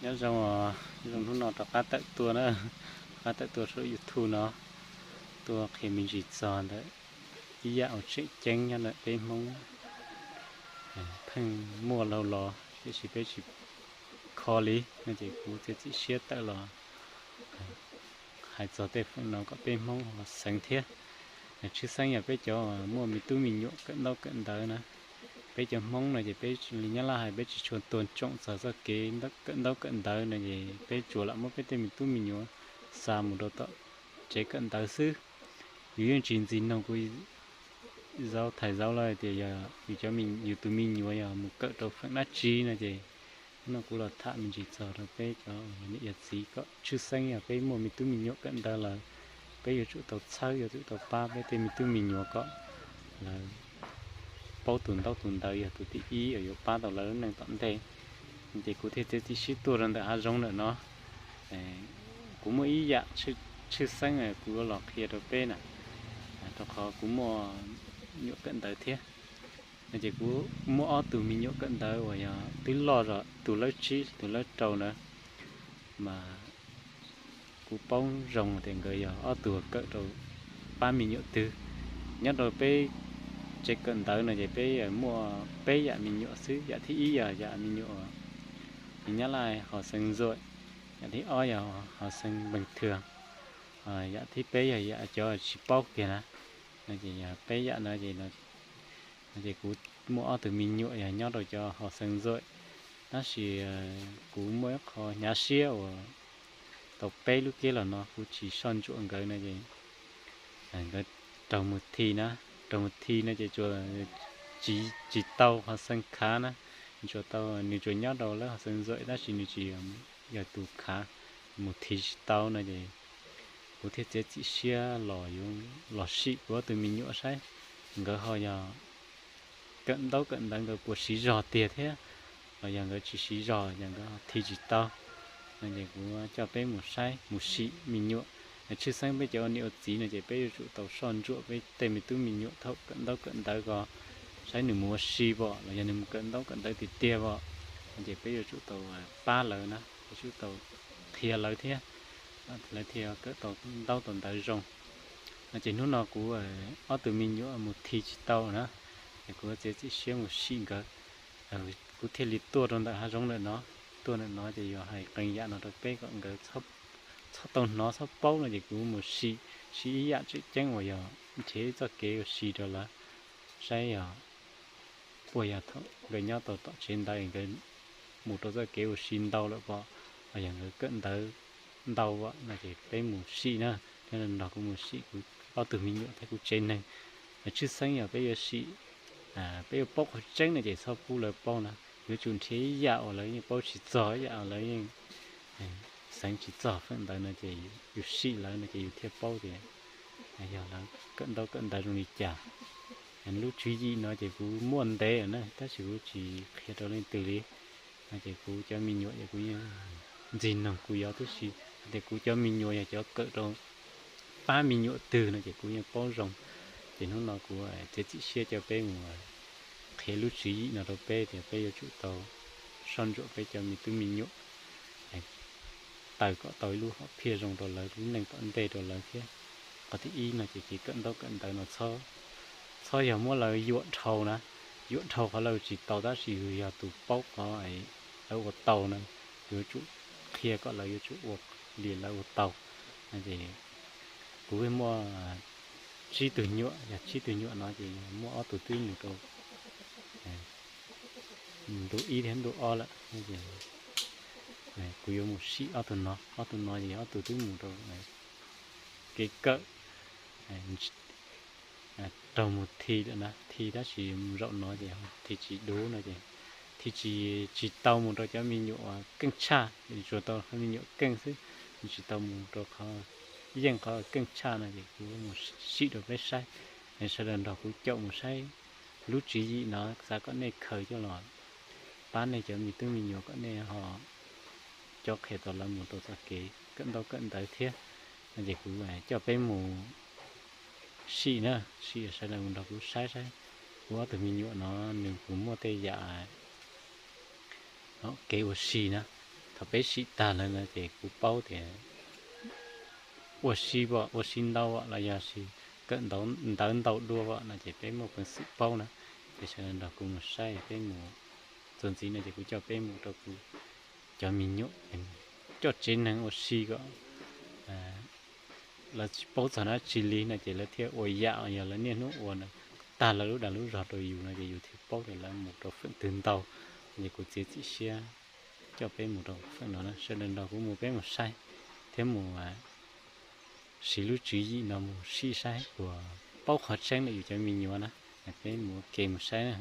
Nyob zoo, zoo hnub no rov qab tawm tuaj na, rov qab tawm tuaj saum YouTube no, tuaj qhia me ntsis txog ntawm ib yam uas tseem ceeb nyob ntawm peb Hmoob, pheej muaj laug los tiam sis peb tsis kho li no ces kuv txiav txim siab tawm los hais txog tej feem no kom peb Hmoob ho xeev thiab. Tshwj xeeb yog peb cov muaj me tub me nyuam kawm ntaub kawm ntawv na, peb cov Hmoob no ces peb li Nyab Laj hais peb tsis tshua tuam tsoom txog txoj kev kawm ntaub kawm ntawv no ces peb tsuas lam muab peb tej me tub me nyuam xa mus rau tom tsev kawm ntawv xwb. Yus yeej tsis ntxiv noog kuv zaub thais zaub lawm tias yog yus cov, yus tus me nyuam yog mus kawm rau feem dab tsi no ces hnub no kuv los tham me ntsis txog rau peb cov niam yawm txiv kom tshwj xeeb yog peb muaj me tub me nyuam kawm ntawv lawm, peb yuav tsum tau txhawb yuav tsum tau pab peb tej me tub me nyuam kom lawv paub tus ntaub tus ntawv yog tus thib ib uas yuav pab tau lawv lub neej tom ntej. Ces kuv thiaj txiav txim siab tuaj rau ntawm hav zoov ntawm no. Kuv muaj ib yam tshwj xeeb kuv yuav los qhia rau peb na, rau qhov kuv muaj nyuam kawm ntawv thiab no ces kuv muaj ob tug me nyuam kawm ntawv uas yog twb loj zog, tus lab tsib tus lab rau na, mas kuv paub zoo tias nkawd yog ob tug kawm rau pab me nyuam twg. Nyob rau peb tsev kawm ntawv no ces peb muaj peb yam me nyuam xwb, yam thib ib yog yam me nyuam, Nyab Laj hos xeev nzuam, yam thib ob yog hos xeev npees thwg, yam thib peb yog yam cov tsis paub kiag na. No ces yog peb yam no ces, no ces kuv muaj ob tug me nyuam yog nyob rau cov hos xeev nzuam, tab sis kuv muaj ib qho hnyav siab uas tau peb lub kiab los no kuv tsis soj ntsuam nkawd no ces nkawd raug mus thi na, raug mus thi no ces tsuas tsis tau hos xeev khav na, tsuas tau, nws tsuas nyob rau lawv hos xeev nzuam tab sis nws tsis yog tus khav, mus thi tsis tau no ces kuv thiaj txiav txim siab los yuav los sim kuv ob tug me nyuam saib nkawd ho yog kawm ntaub kawm ntawv nkawd puas siv zog tiag thiab los yog nkawd tsis siv zog yog nkawd ho thi tsis tau no ces kuv coj peb mus saib mus sim me nyuam. Tshwj xeeb peb cov ua niam ua txiv no ces peb yuav tsum tau soj ntsuam peb tej me tub me nyuam thaum kawm ntaub kawm ntawv ko saib nws mus ua si pom los yog nws mus kawm ntaub kawm ntawv tiag tiag pom no ces peb yuav tsum tau pab lawv na, yuav tsum tau qhia lawv thiab, lawv thiaj kawm tau ntaub tau ntawv zoo. No ces hnub no kuv ob tug me nyuam mus thi tsis tau na, es kuv txiav txim siab mus sim nkawd. Kuv thiaj li tuaj rau ntawm hav zoov ntawm no, tuaj ntawm no ces yuav hais qee yam no rau peb kom nkawd txhob tau hnov txhob paub no ces kuv mus sim, sim ib yam tseem ceeb uas yog nrhiav ib txoj kev ua si rau lawv saib yog puas yog thaum nkawd nyob tau tom tsev ntawd nkawd mus rau txoj kev ua si ntau lawm pom, los yog nkawd kawm ntawv ntau pom no ces peb mus sim na, thiab nrog kuv mus sim kuv ob tug me nyuam thiab kuv tsev neeg. Tshwj xeeb yog peb yuav sim, peb yuav paub qhov tseeb no ces txhob pub lawv paub na, yuav tsum nrhiav ib yam uas lawv yeej paub tsis txog, ib yam uas lawv yeej xeev tsis txog feem ntawd no ces yus sim lawv no ces yus thiaj paub tias yog lawv kawm ntaub kawm ntawv zoo li cas. Lub tswv yim no ces kuv muaj ntev lawm na tab sis kuv tsis qhia rau leej twg li. No ces kuv cov me nyuam es kuv yeej ntxig noog kuv yog tib si, hais tias kuv cov me nyuam yog cov kawm rau pab me nyuam twg no ces kuv yeej paub zoo. Ces hnub no kuv txiav txim siab coj peb mus qhia lub tswv yim no rau peb tias peb yuav tsum tau soj ntsuam peb cov me tub me nyuam, taws kom tau ib lub hom phiaj zoo rau lawv lub neej tom ntej rau lawv thiab. Qhov thib ib no ces kev kawm ntaub kawm ntawv no txhob yog muab lawv yuam dhau na, yuam dhau qhov lawv tsis tau tab sis yus yog tus paub qhov lawv ua tau na, yuav tsum qhia kom lawv yuav tsum ua li lawv ua tau. Ces kuv muaj tsib tug nyuam, yog tsib tug nyuam no ces muaj ob tug twb mus rau ntu ib thiab ntu ob lawm. Kuv yuav mus sim ob tug no, ob tug no ces ob tug twb mus rau kev kawm, raug mus thi lawm na, thi tab sis zaum no ces thi tsis dub no ces thi tsis, tsis tau mus rau cov me nyuam uas keej tshaj, tsuas tau me nyuam keej xwb, tsis tau mus rau qhov yeej qhov keej tshaj no ces kuv mus sim rau peb saib. Sawv daws nrog kuv caum mus saib lub tswv yim no, xav kom nej khaws coj los pab nej cov me tub me nyuam kom nej ho cob qhia tau lawv mus rau txoj kev kawm ntaub kawm ntawv thiab. No ces kuv coj peb mus sim na, sim sawv daws mus nrog kuv saib saib kuv ob tug me nyuam no nws puas muaj tej yam kev ua si na. thaum peb sim tag lawm no ces kuv paub tias ua si, ua si ntau los yog sis kawm ntawv ntau dua no ces peb muaj peev xwm paub na. Ces sawv daws nrog kuv mus saib, peb mus txog ntxiv no ces kuv coj peb mus rau kuv cov me nyuam coj tsev neeg ua si kom lawv tsis paub txog dab tsi li no ces lawv thiaj ua yam yog lawv niaj hnub ua na, tag lawv lub dag lub zog rau yus no ces yus thiaj paub tias lawv mus rau feem twg ntau. Ces kuv txiav txim siab coj peb mus rau feem no na, sawv daws nrog kuv mus, peb mus saib thiab mus siv lub tswv yim no mus sim saib puas paub qhov tseeb rau yus cov me nyuam na. Peb mus ua ke mus saib na.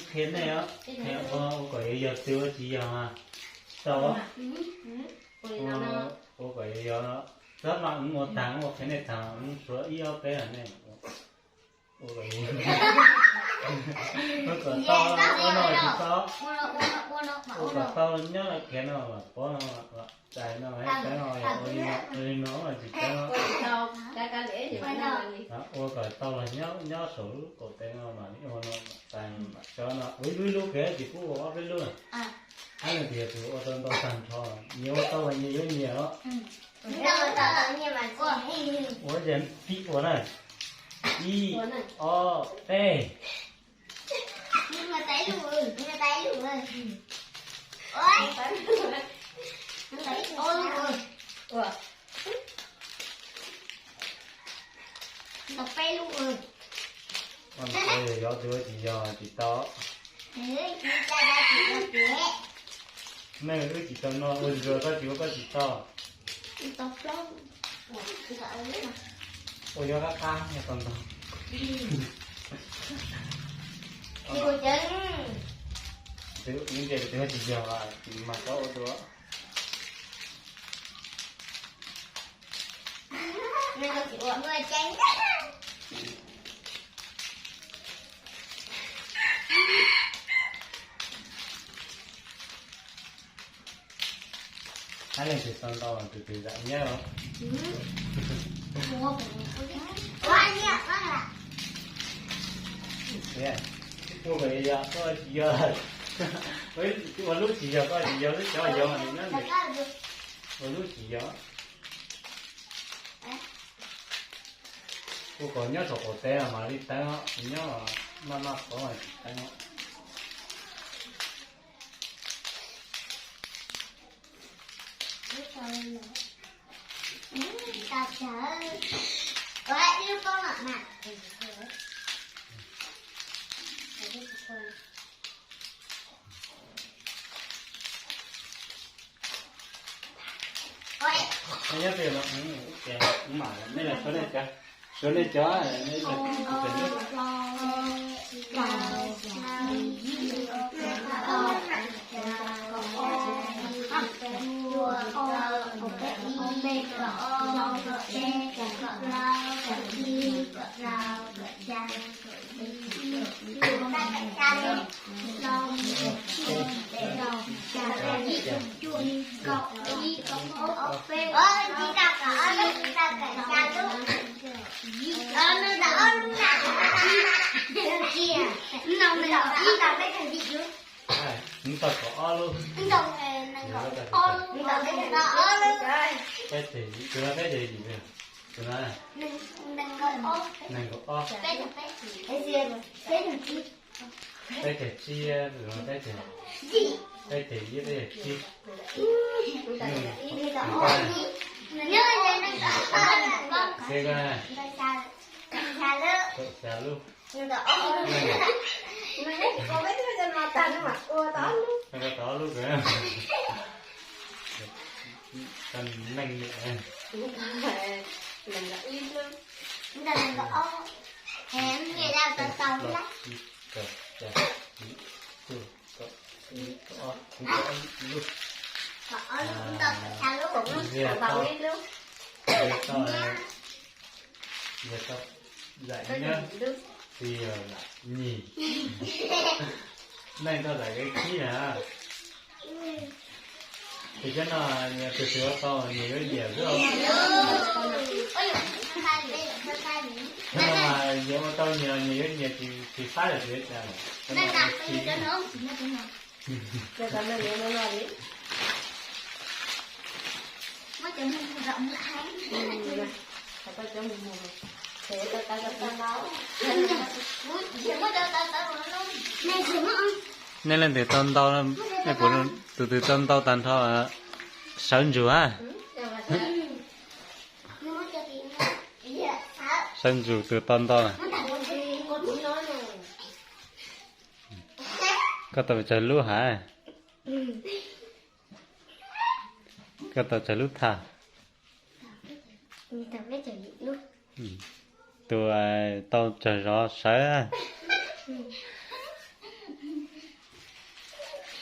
Qhia nej, ua kom yuav yog twg ua tsis yog, tau. Ua kom yuav yog, txhob mas ua tag ua qhia nej tag, suav ib ob peb nej. Ua kom tau, ua no tsis tau. Ua kom tau nyob khiav no mas pov no, txais no, teeb no, ua li no mas tsis teeb. Ua kom tau los nyob saum lub kaum teev no mas ua no, txais no, mam tso no, ua ib lub ib lub kiag tsis pub ua ob peb lub. Hab no tias tus ua tau ntau tag nrho, nyias ua tau los nyias yuav nyias os. Ua ces fij ua na. Ib, ob, peb. Ua ntawd yog yog, twg ua tsis yog tsis tau. Nej wb tsis tau no, ua ntsuag koj tsis ua koj tsis tau. Ua yuav qab qab tau ntau. Twg ua tsis yog mas txhob ua dua. Hab leej twg tau ntau tus twg zam nyiaj os. Ua kom yog koj tsis yog, ua lub tsis yog koj tsis yog, lub cov yog mas nws nyob ntawm ua lub tsis yog. Ua kom nyob saum qaum tsev mas li teeb os, nyob maj maj qhov mas tsis teeb os. Nyob pem no, nej los suav nej cov, suav nej cov, nej los suav nej cov. Nws tau kaum ob lub. Peb ceg yim, tus no peb ceg yim, tus no nees nkaum ob. Peb ceg tsib, tus no peb ceg, peb ceg ib, peb ceg tsib. Kaum xya lub. Tau ob lub. Tau neeg niam. Kaum xya, kaum, kaum ob, kaum ob lub. Kaum ob lub, tau kaum xya lub. Tau, tau, tau zam nyab, tsis yog zam nyig. Neej tau zam kev khib na. Tus cov no tus twg ua tau nws yuav nyiam xwb. Nyias ua tau nyias los nyias yuav nyias, tsis xav yog tsis yuav cas lawm. Nej leej twg tau ntau, nej puas, tus twg tau ntau tag nrho sawv ntsug a. Sawv ntsug tus tau ntau. Koj tau pes tsawg lub hav? Koj tau tsawg lub thaj? Tus tau tsawg zov sawv.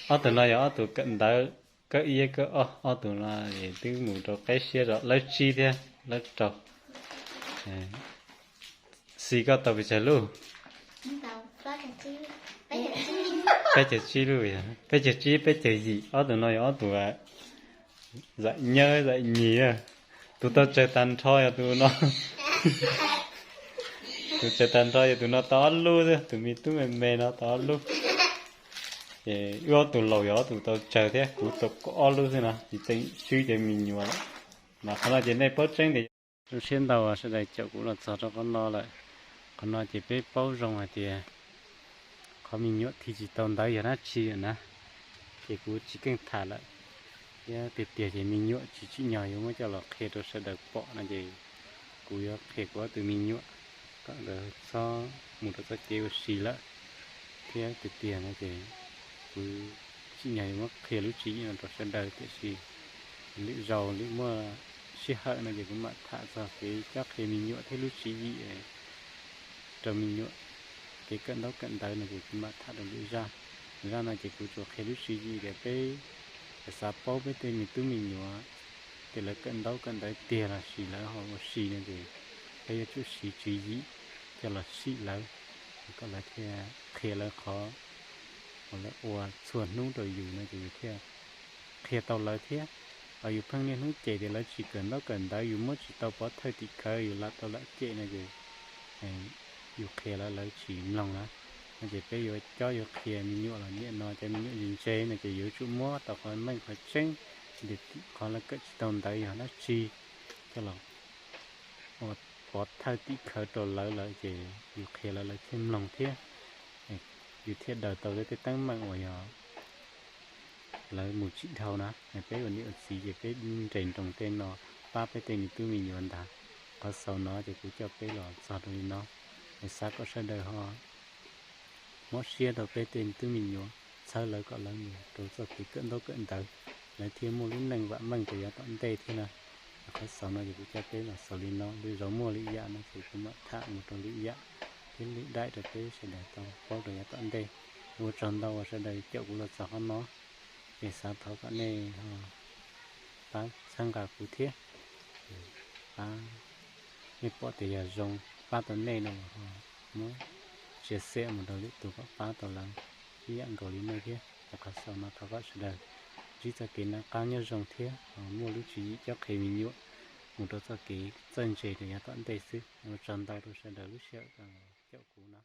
Ob tug no yog ob tug kawm ntawv, kawm ib kawm ob, ob tug no twb mus rau qeb siab zog, lawv tsib thiab lawb rau. Xis, koj tau pes tsawg lub? Peb caug tsib lub, peb caug tsib, peb caug yim. Ob tug no yog ob tug zaim nyab zaim nyis. Tus tau tsawg tag nrho yog tus no. Tus tsawg tag nrho yog tus no tau ob lub xwb, tus me tub me me no tau ob lub. Ces wb ob tug laus yog ob tug tau tsawg thiab, kuv tau ob lub xwb no, ces tseem swb cov me nyuam lawm. Mas qhov no ces nej paub tseeb tias zoo siab ntau sawv daws caum kuv los txog rau qhov no lawm. Qhov no ces peb paub zoo hais tias qhov me nyuam thim tsis tau ntawv yog dab tsi lawm na, ces kuv tsis keej tham lawm. Thiab tiag tiag ces me nyuam tsis tsim nyog yuav muab coj los qhia rau sawv daws pom no ces kuv yuav qhia kuv ob tug me nyuam kom nkawd txhob mus rau txoj kev ua si lawm. Thiab tiag tiag no ces kuv tsim nyog yuav muab qhia lub tswv yim no rau sawv daws, tiam sis lwm zaus lwm muaj sij hawm no ces kuv mam tham txog kev cob qhia me nyuam thiab lub tswv yim rau me nyuam, kev kawm ntaub kawm ntawv no ces kuv mam tham rau lwm zaj. Zaj no ces kuv tsuas qhia lub tswv yim tias peb xav paub peb tej me tub me nyuam tias lawv kawm ntaub kawm ntawv tiag los sis lawv ho ua si no ces peb yuav tsum siv tswv yim coj los sim lawv, kom lawv thiaj qhia lawv qhov uas lawv ua txhua hnub rau yus no ces yus thiaj qhia tau lawv thiab. Ho yus pheej niaj hnub cem tias lawv tsis kawm ntaub kawm ntawv, yus muab tsis tau pov thawj tim khawv yus lam tau lam cem no ces yus qhia lawv lawv tsis mloog na. No ces peb yuav cob yuav qhia me nyuam los niaj no cov me nyuam ntse ntse no ces yuav tsum muab tau qhov meej qhov tseeb, qhov lawv kawm tsis tau ntawv yog dab tsi coj los ua pov thawj tim khawv rau lawv lawm ces yus qhia lawv lawv thiaj mloog thiab yus thiaj daws tau tej teeb meem uas yog lawv mus tsis dhau na. Peb ua niam ua txiv ces peb nres nroos tej no pab peb tej me tub me nyuam ntag. Qhov xaus no ces kuv coj peb los txog rau li no, es xav kom sawv daws ho mob siab rau peb tej me tub me nyuam, txhawb lawv kom lawv mus rau txoj kev kawm ntaub kawm ntawv, lawv thiaj muaj lub neej vam meej rau yav tom ntej thiab na. Qhov xaus no ces kuv coj peb los xaus li no, lwm zaus muaj lwm yam no ces kuv mam tham mus rau lwm yam thiab lwm daim rau peb sawv daws tau paub rau yav tom ntej. Ua tsaug ntau uas sawv daws caum kuv los txog qhov no, es xav thov kom nej ho pab txhawb nqa kuv thiab, pab, nej pom tias yog zoo pab tau nej no los ho muab share mus rau lwm tus kom pab tau lawv ib yam nkaus li nej thiab. Qhov xaus no thov kom sawv daws ntsib txoj kev noj qab nyob zoo thiab muaj lub tswv yim cob qhia me nyuam mus rau txoj kev txawj ntse rau yav tom ntej xwb. Ua tsaug ntau rau sawv daws lub sij hawm caum kuv no.